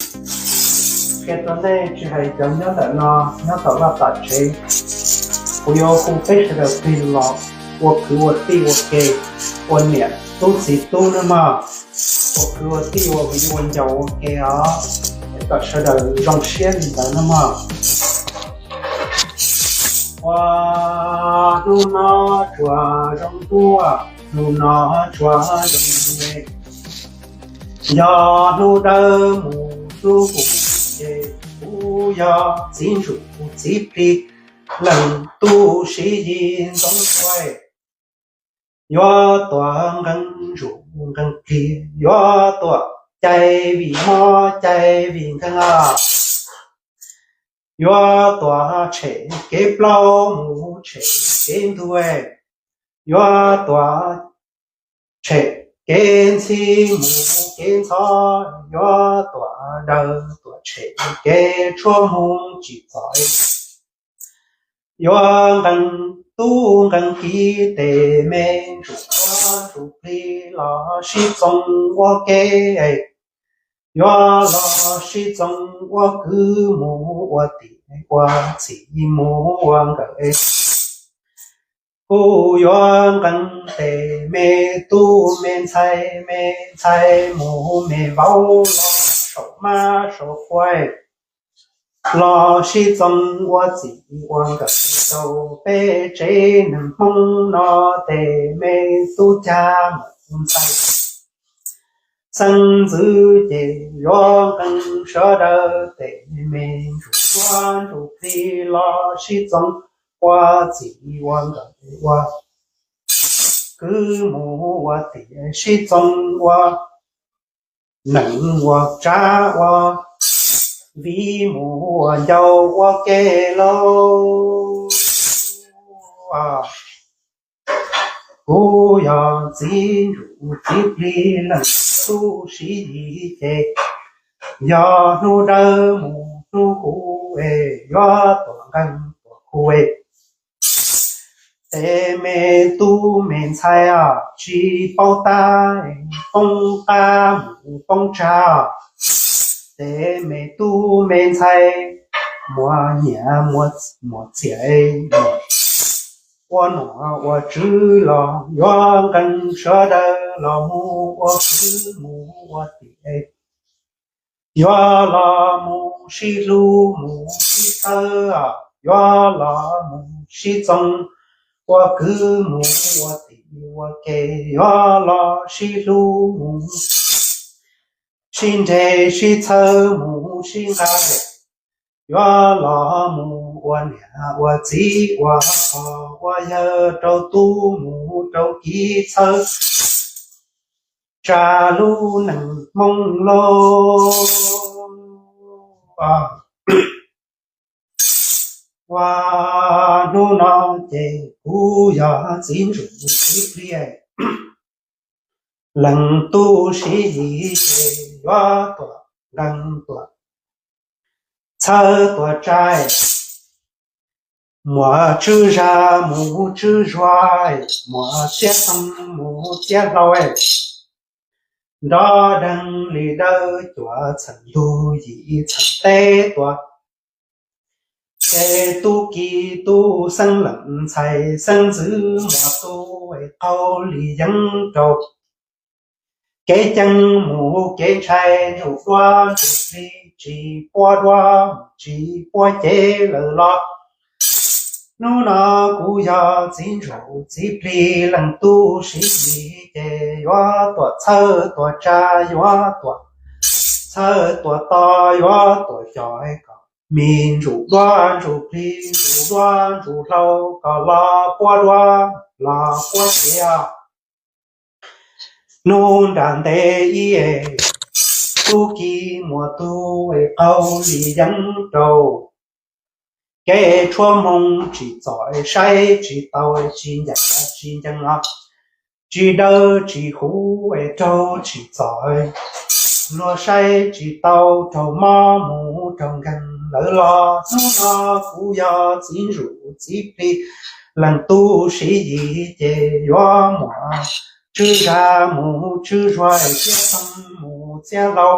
Qhia rau nej tsis hais cov nyob ntawm no, nyob tom vaj tom tsev, kuv yuav hu peb sawv daws plig los ua kwv ua tij ua ke, ua niam tub txiv tub nawb mog, ua kwv ua tij ua viv ua ncaus ua ke os, kom sawv daws zoo siab li ntawd nawb mog. Ua, hnub no tsuas zoo ntuj, hnub no tsuas zoo me, yog hnub dawb mus hnub kuv ces kuv yog txiv ntsuj txiv plig, leej tub Siv Yis Ntxoov Tuag, yuav tuaj nqee ntsuj nqee plig, yuav tuaj cais vim mob cais vim nkeeg, yuav tuaj tshem kev plaub mus tshem kev ntug, yuav tuaj tshem kev ntxhib mus kev ntxhov, yuav tuaj daws tuaj tshem kev tshuab hmoo tsim txom, yuav nqee tub nqee kiv tes me ntsuj ntsuj plig los sib txoos ua ke, yuav los sib txoos ua kwv mus ua tij ua txiv mus ua nkawm. Kuv yuav nqee tes me tub me ntxhais me ntxhais mus me vauv los saum mab saum qhua, los sib txoos ua txij ua nkawm rau peb tsev neeg Hmoob no tes me tub cag mus ntxhais xeeb ntxwv ces yuav nqee sawv daws tes me ntsuj ntsuj plig los sib txoos ua txij ua nkawm ua kwv mus ua tij sib txoos ua neej ua tsav ua viv mus ua ncaus ua ke lauj. Kuv yog txiv ntsuj txiv plig leej tub Siv Yis ces yog hnub dawb mus hnub kuv es yuav tuaj nqee tuaj kuv es tes me tub me ntxhais tsis paub tab poob qab mus poob tsag, tes me tub me ntxhais muaj nyiaj muaj txiaj ua nom ua tswv los yuav nqee sawv daws los mus ua kwv mus ua tij, yuav los mus sib hlub mus sib txhawb, yuav los mus sib txoos ua kwv mus ua tij ua ke, yuav los sib hlub mus sib nres sib txhawb mus sib nqa, yuav los mus ua niam ua txiv ua pog ua yawg rau tub mus rau kiv txhawb tsa lub neej Hmoob lauj. Ua hnub no ces kuv yog txiv ntsuj txiv plig leej tub Siv Yis ces yuav tuaj nqee tuaj txhawb tuaj tsa, muaj tswv zaj mus tswv zuag, muaj txiab toog mus txiab hlau, nrov deeg li dawb cuam txheej ntug yim txheej teb tuaj, ces tub ki tub xeeb leej ntxhais xeeb ntxwv muaj tub qaug li yeeb rau kev ceeb mus kev ntshai, ntsuj duab ntsuj plig tsis puab duab tsis puab cev lawm los. Hnub no kuv yog txiv ntsuj txiv plig leej tub Siv Yis ces yuav tuaj txhawb tuaj tsa, yuav tuaj txhawb tuaj tos, yuav tuaj coj kom me ntsuj duab ntsuj plig ntsuj duab ntsuj hlau kom los puab duab los puab cev. Hnub nram ntev ib tub ki muaj tub qaug li yeeb rau kev tshuab hmoo tsis txom saib tsis tau tsis ncaim tsis ncees os, tsis dawb tsis huv raug tsis txom, luag saib tsis tau raug mob mus raug nkeeg lawm los. Hnub no kuv yog txiv ntsuj txiv plig leej tub Siv Yis ces yuav muaj tswv zaj mus tswv zuag, txiab toog mus txiab hlau,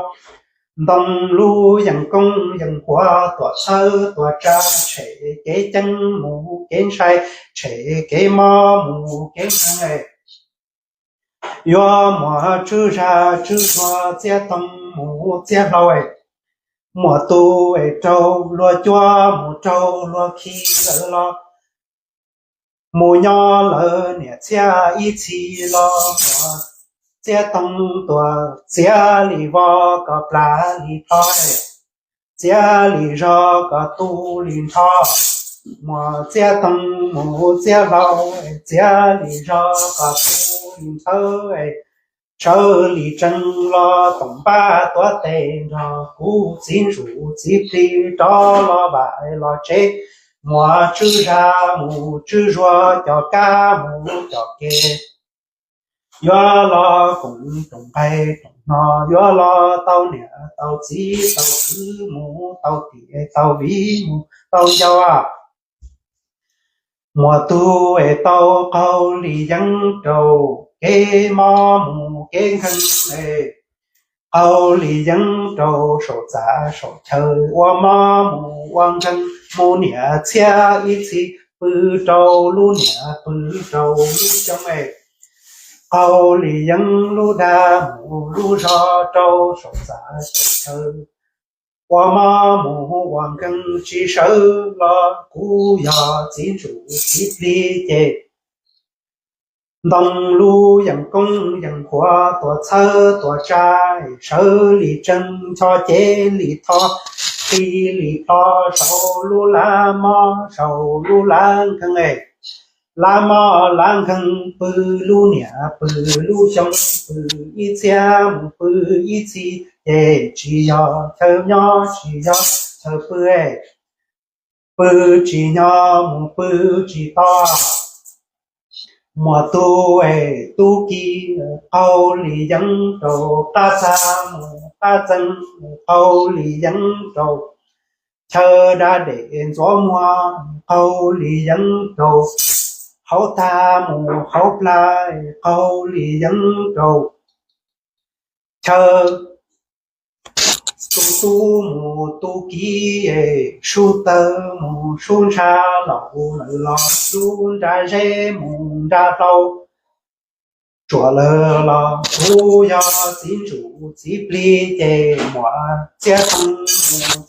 Ntoo lub yees koob yees huav, tuam txhawb tuam tsa, tshem kev ceeb mus kev ntshai, tshem kev mob mus kev nkeeg. Yuav muaj tswb zag tswb zuag, txiab toog mus txiab hlau, muaj tus es raug luag cuab mus raug luag khi lawm los, mus nyob lawv niam txhiab ib txhis los, muaj txiab toog tuam txiav li vos kom plas li plho, txiav li zog kom tu li nrho. Muaj txiab toog mus txiab hlau, txiav li zog kom tu li ntxhawb. Sawv li tsees los toom npab tuav tes nrog kuv txiv ntsuj txiv plig rov los vam los tsev. Muaj tswb zag mus tswb zuag, cov kab mus cov ke, yuav los koom rooj nqaij rooj hno, yuav los tau niam tau txiv tau kwv, mus tau tim tau viv mus tau ncauj. Muaj tus es tau qaug li yeeb rau kev mob mus kev nkeeg, qaug li yeeb rau saum txaj saum chaw, ua mob mus ua nkeeg, mus niam txhiab ib txhis, pw rau lub niam pw rau lub xyoo. Qaug li yeeb lub dag mus lub zog rau saum txaj saum chaw, ua mob mus ua nkeeg tsis sawv los, kuv yog txiv ntsuj txiv plig ces ntoo lub yees koob yees huav, tuam txhawb tuam tsa, sawv li tsees ncho cev li tho, khi li plho saum lub lab mob saum lub lab nkeeg. Lab mob lab nkeeg pw lub niam pw lub xyoo, pw ib txhiab mus pw ib txhis ces tsis yog chaw nyob tsis yog chaw pw, pw tsis nyob mus pw tsis to. Muaj tus es tub ki, qaug li yeeb rau qab txag mus qab txee, qaug li yeeb rau chaw dab dem ntxuav muag, qaug li yeeb rau hauv tag mus hauv plag, qaug li yeeb rau chaw tus tub mus tus kiv, sub tawg mus sub ntsha, laus lawm los sub nra zeb mus nra hlau, tsuam lawm los kuv yog txiv ntsuj txiv plig ces muaj txiab toog mus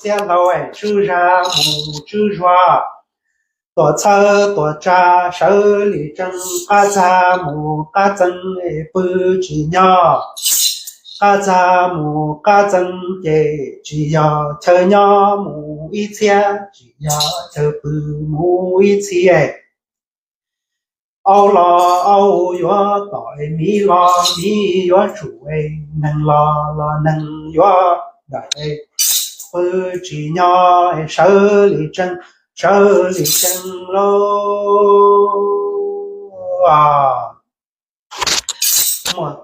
txiab hlau, tswb zag mus tswb zuag, tuam txhawb tuam tsa, sawv li tsees qab txag mus qab txee, pw tsis nyob qab txag mus qab txee ces tsis yog chaw nyob mus ib txhiab, tsis yog chaw pw mus ib txhis. Aub los aub yuav tom, miv los miv yuav tsum, neeg los los neeg yuav daim, pw tsis nyob sawv li tsees, sawv li tsees lauj. Muaj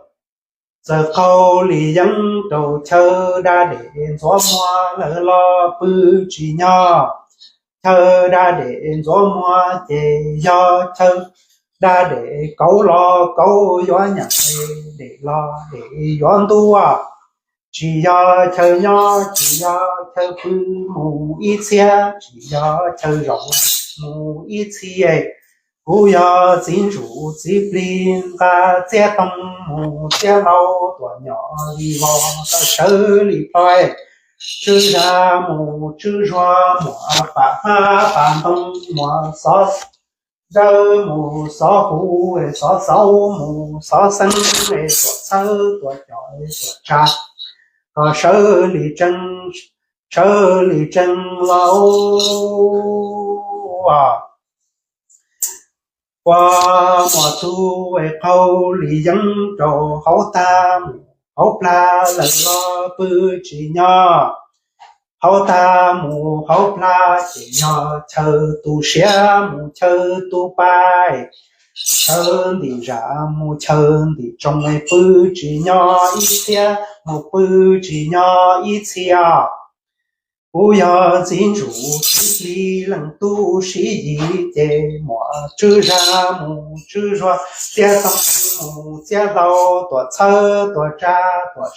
txawg qaug li yeeb rau chaw dab dem ntxuav muag lawm los pw tsis nyob. Chaw dab dem ntxuav muag ces yog chaw dab dem kauv los kauv yuav nyam, dem los dem yuav ntuj. Tsis yog chaw nyob tsis yog chaw pw mus ib txhiab, tsis yog chaw zaum mus ib txhis. Kuv yog txiv ntsuj txiv plig nqa txiab toog mus txiab hlau, tuam nyom li vos tau sawv li plho, tswb zag mus tswb zuag, muaj pam hmab pam ntoo, muaj xov dawb mus xov huv, xov xauv mus xov xeeb, tuam txhawb tuam cov tuam tsa, kom sawv li tsees, sawv li tsees lauj. Ua muaj tus es qaug li yeeb rau hauv tag mus hauv plag lawm los pw tsis nyob. Hauv tag mus hauv plag ces yog chaw tu siav mus chaw tu pa, chaw ntim zam mus chaw ntim tsoo, pw tsis nyob ib txhiab mus pw tsis nyob ib txhis. Kuv yog txiv ntsuj txiv plig leej tub sib yig ces muaj tswb zag mus tswb zuag, txiab toog mus txiab hlau, tuam txhawb tuam tsa, tuam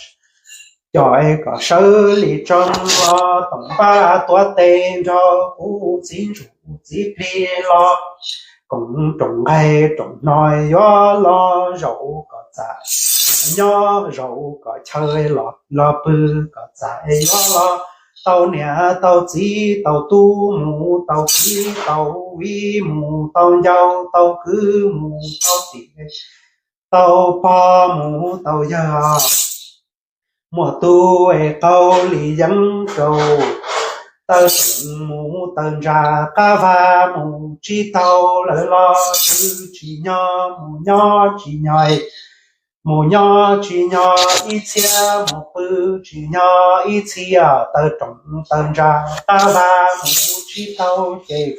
Coj kom sawv li tsoog los Toom Npab tuav tes nrog kuv txiv ntsuj txiv plig los, koom rooj nqaij rooj hno yuav los zaum kom txais, nyob zaum kom chaw los, los pw kom txais yuav los tau niam tau txiv tau tub mus tau txiv tau viv mus tau ncauj tau kwv mus tau tim tau pog mus tau yawg, muaj tus es qaug li yeeb rau, taw toom mus taw ntsa qab vag mus tsis tau lawm los tsw tsis nyo, mus nyob tsis nyo, mus nyob tsis nyo ib txhia, mus pw tsis nyo ib txhia, taw toom taw ntsa qab vag mus tsis tau ces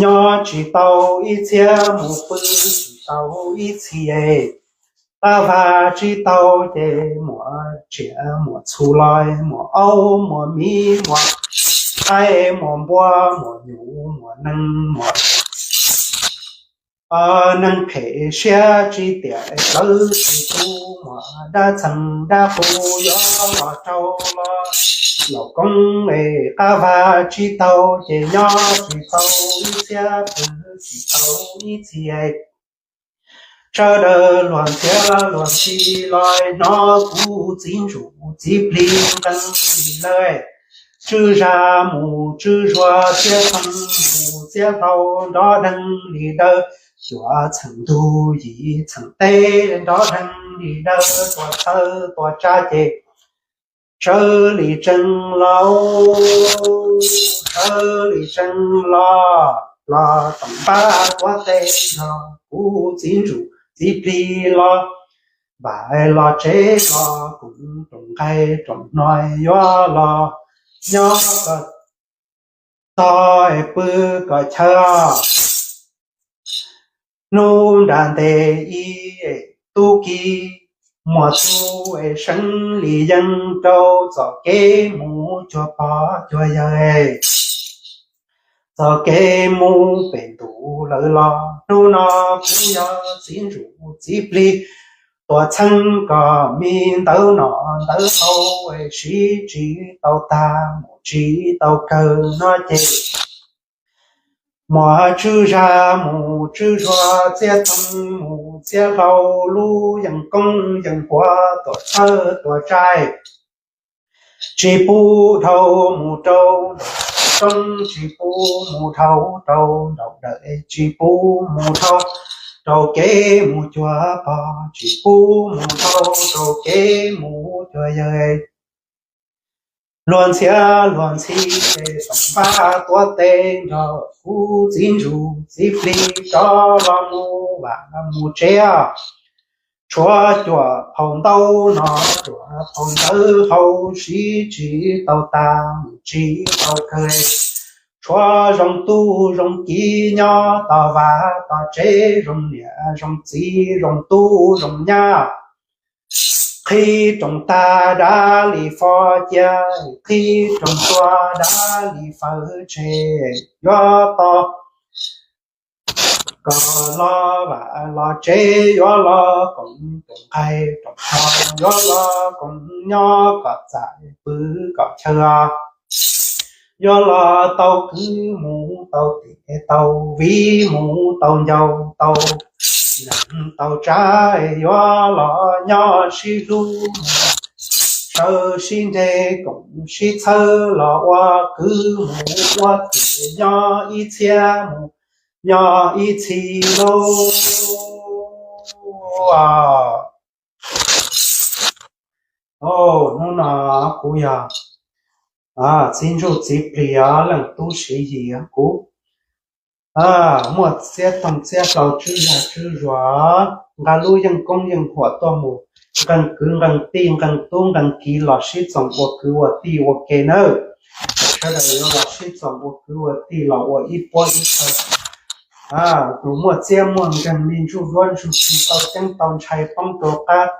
nyob tsis tau ib txhia, mus pw tsis tau ib txhia, qab vag tsis tau ces muaj tsiaj muaj txhu los muaj aub muaj miv muaj qaib muaj npua muaj nyuj muaj neeg muaj neeg phem siab tsis tiam plawv tsis tu muaj dab txeeg dab qus yuav los rau los, los koob es qab vag tsis tau ces nyob tsis tau ib txhia, pw tsis tau ib txhia. Sawv daws luag ntxhiab luag ntxhi los hnov kuv txiv ntsuj txiv plig nqee li lawm, tswv zag mus tswv zuag txiab toog mus txiab hlau nrov deeg li dawb, cuam txheem ntug yim txheem teb nrov deeg li dawb, tuam txhawb tuam tsa ces sawv li tsees los, sawv li tsees los, los Toom Npab tuav tes los kuv txiv ntsuj txiv plig los, npaj los tsev los koom rooj nqaij rooj hno yuav los nyob kom txog es pw kom chaw. Hnub nram ntes ib tub ki, muaj tus es seev li yeeb rau txoj kev mus cuag pog cuag yawg, txoj kev mus pem ntuj lawm los hnub no kuv yog txiv ntsuj txiv plig, tuam txheeb kom me ntawv nom ntawv haus es siv tsis tau tag mus tsis tau kawg no ces muaj tswv zag mus tswv zuag txiab toog mus txiab hlau lub yeej koob yeej huav tuam txhawb tuam tsa, tsis pub dhau mus rau roob, tsis pub mus dhau rau nraum dawm, tsis pub mus dhau rau kev mus cuag pog, tsis pub mus dhau rau kev mus cuag yawg. Luag ntxhiab luag ntxhi ces Toom Npab tuav tes nrog kuv txiv ntsuj txiv plig rov los mus vam mus tsev. Tshuav cuam phau ntaub no cuam phau ntawv haus siv tsis tau tag mus tsis tau kawg. Tshuav zoo tub zoo kiv nyob tom vaj tom tsev, zoo niam zoo txiv zoo tub zoo nyab. Qhib rooj tag dab li fo cia, qhib rooj tuag dab li fawv tseg, yuav tos kom los vam los tsev, yuav los koom rooj nqaij rooj hno, yuav los koom nyob kom txais pw kom chaw, yuav los tau kwv mus tau tim tau viv mus tau ncauj tau neeg tau tsav, yuav los nyob sib hlub sawv sib nres koom sib txhawb los ua kwv mus ua tim nyob ib txhia mus nyob ib txhis lauj. Hnub no kuv yog txiv ntsuj txiv plig, leej tub Siv Yis, kuv muaj txiab toog txiab hlau tswb zag tswb zuag, nqa lub yeej koob yeej huam tuaj mus nqee kwv nqee tij nqee tub nqee kiv los sib txoos ua kwv ua tij ua ke nawb. Sawv daws yuav los sib txoos ua kwv ua tij los ua ib puab ib txha. Tus muaj txiab muaj nkeeg me ntsuj duab ntsuj ci tau ceeb tau ntshai poob rau qab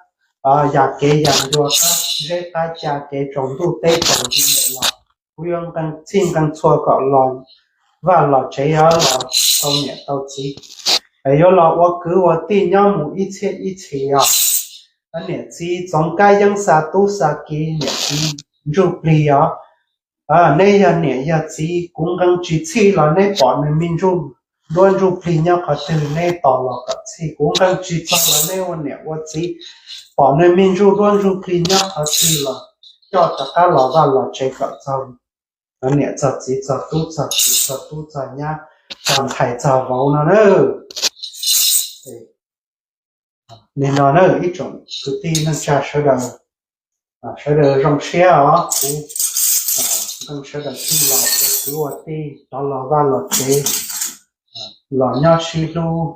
yam kev yam ncua qab zeb qab ca kev tsaus ntuj teb tsaus nti lawm los kuv yuav nqee txhij nqee txhua kom los vaj los tsev los tau niam tau txiv, yuav los ua kwv ua tij nyob mus ib txhiab ib txhis os. niam txiv Txoov Kab Yeeb xa tub xa kiv, niam txiv ntsuj plig os. Neb yog niam yog txiv, kuv nqee tsis txhij los neb pom nws me ntsuj duab ntsuj plig nyob qhov twg neb tos los kom txhij. Kuv nqee tsis txog los neb ua niam ua txiv pom nws me ntsuj duab ntsuj plig nyob qhov twg los coj rov qab los vaj los tsev kom txog niam txog txiv txog tub txog kiv txog tub txog nyab txog ntxhais txog vauv no na. Nim no na ib tsoom kwv tij neej tsa sawv daws, sawv daws zoo siab os. Kuv nqee sawv daws tij los ua kwv ua tij rov los vaj los tsev, los nyob sib hlub,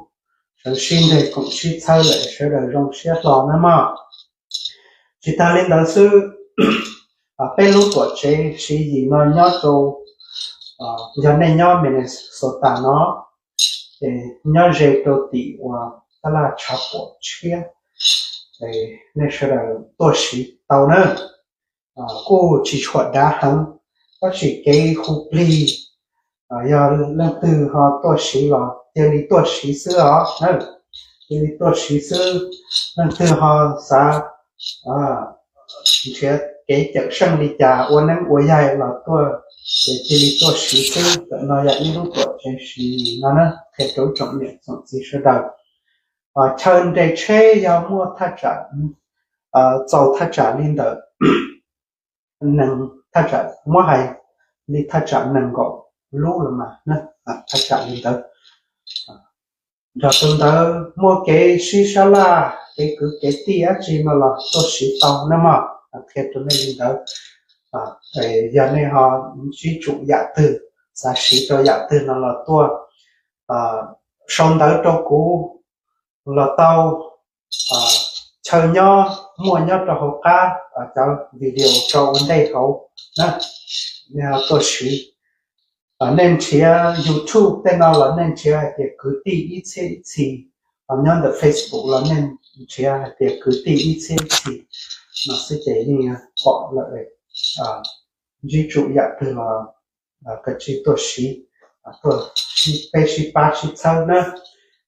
sawv sib nreg koom sib txhawb lawm sawv daws zoo siab hlo na mog. Tsis tag li ntawd xwb, peb lub tuam tsev Siv Yis no nyob rau, yog nej nyob Minnesota no, ces nyob ze rau tim uas tab laj tshav puam tshiab, nej sawv daws tuaj siv tau na. Kuj tsis tshua dav heev, tab sis kev hu plig, yog leej twg ho tuaj siv los cia li tuaj siv xwb os na. Cia li tuaj siv xwb, leej twg ho xav nrhiav kev cawm seej li cas ua neeb ua yaig los tuaj, ces cia li tuaj siv xwb. Ntawm no yog ib lub tuam tsev Siv Yis no na, qhia rau tsoom niam tsoom txiv sawv daws. Chaw nres tsheb yog muaj thaj tsam, txaus thaj tsam li ntawm, thaj tsam muab hais li thaj tsam nees nkaum lub los mas, thaj tsam li ntawd. Nrog rau ntawd muaj kev sib sab laj kev kwv kev tij dab tsi no los tuaj siv tau na mog, qhia rau nej li ntawd. Yog nej ho sib tsum yam twg, xav siv rau yam twg no los tuaj sau ntawv rau kuv los tau. Chaw nyob muaj nyob rau hauv qab cov video rau ua ntej hauv na, nej ho tuaj siv. Nej nrhiav YouTube tej no los nej nrhiav hais tias kwv tij ib txhiab ib txhis, ho nyob ntawm Facebook los nej nrhiav hais tias kwv tij ib txhiab ib txhis no xwb ces yeej pom lawm. Ntsib tsum yam twg los koj tsij tuaj siv, tuaj peb sib pab sib txhawb na.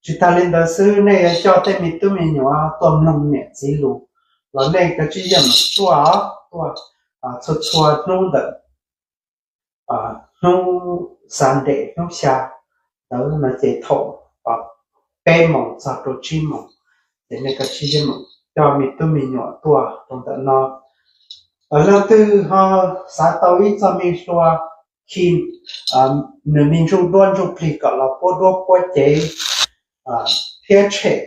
Tsis tag li ntawd xwb, nej yuav coj tej me tub me nyuam tuaj mloog niam txiv lus los nej koj tsij yeej meem tuaj, tuaj txhua txhua hnub ntawm hnub Sunday hnub xya ntawd no ces thaum peb moos txog rau tsib moos, ces nej koj tsij yeej meem coj me tub me nyuam tuaj rau ntawm no. Leej twg ho xav tau ib txoj me hlua khi nws me ntsuj duab ntsuj plig kom los puab duab puab cev thiab tshem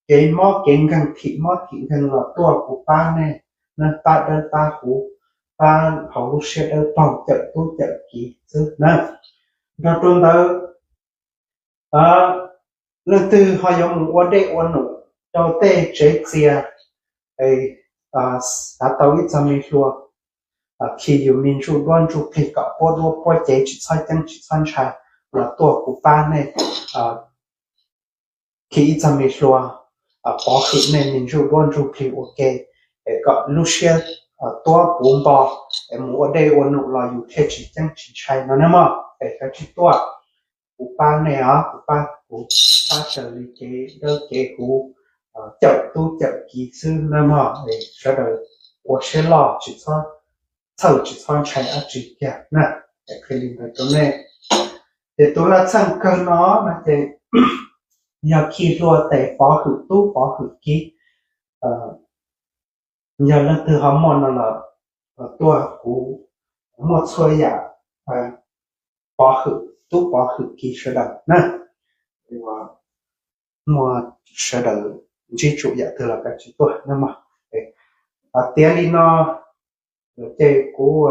kev mob kev nkeeg, thim mob thim nkeeg los tuaj kuv pab nej, nej pab dawb pab huv, pab hauv lub siab dawb paug cawm tub cawm kiv xwb na. Nrog rau ntawd, leej twg ho yuav mus ua dej ua num rau tej tsev txias, xav tau ib txoj me hlua khi yus me ntsuj duab ntsuj plig kom puab duab puab cev tsis txhob ceeb tsis txhob ntshai los tuaj kuv pab nej khi ib txoj me hlua pov hwm nej me ntsuj duab ntsuj plig ua ke, es kom lub siab tuab puv npo, es mus ua dej ua num los yus thiaj tsis ceeb tsis ntshai no na mog. Es koj tsij tuaj, kuv pab nej os, kuv pab, kuv pab raws li kev dawb kev huv, cawm tub cawm kiv xwb na mog. Sawv daws ua siab loj, tsis txhob txhawj tsis txhob ntshai dab tsi kiag na. Es qhia li ntawd rau nej. Ces tus laj txheej kawg no no ces yog khi hlua tes pov hwm tub pov hwm kiv. Yog leej twg ho muaj no los tuaj, kuv muaj txhua yam pov hwm tub pov hwm kiv sawv daws na. Muaj sawv daws ntsib tsum yam twg los koj tsij tuaj na mog. Tiav li no ces kuv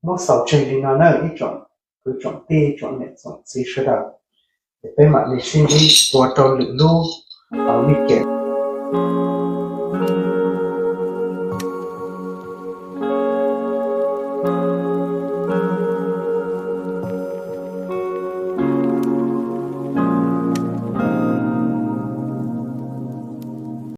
muab xaus tseg li no na ib tsoom kwv tsoom tij tsoom niam tsoom txiv sawv daws. Ces peb mam li sib ntsib dua rau lwm lub vij kem.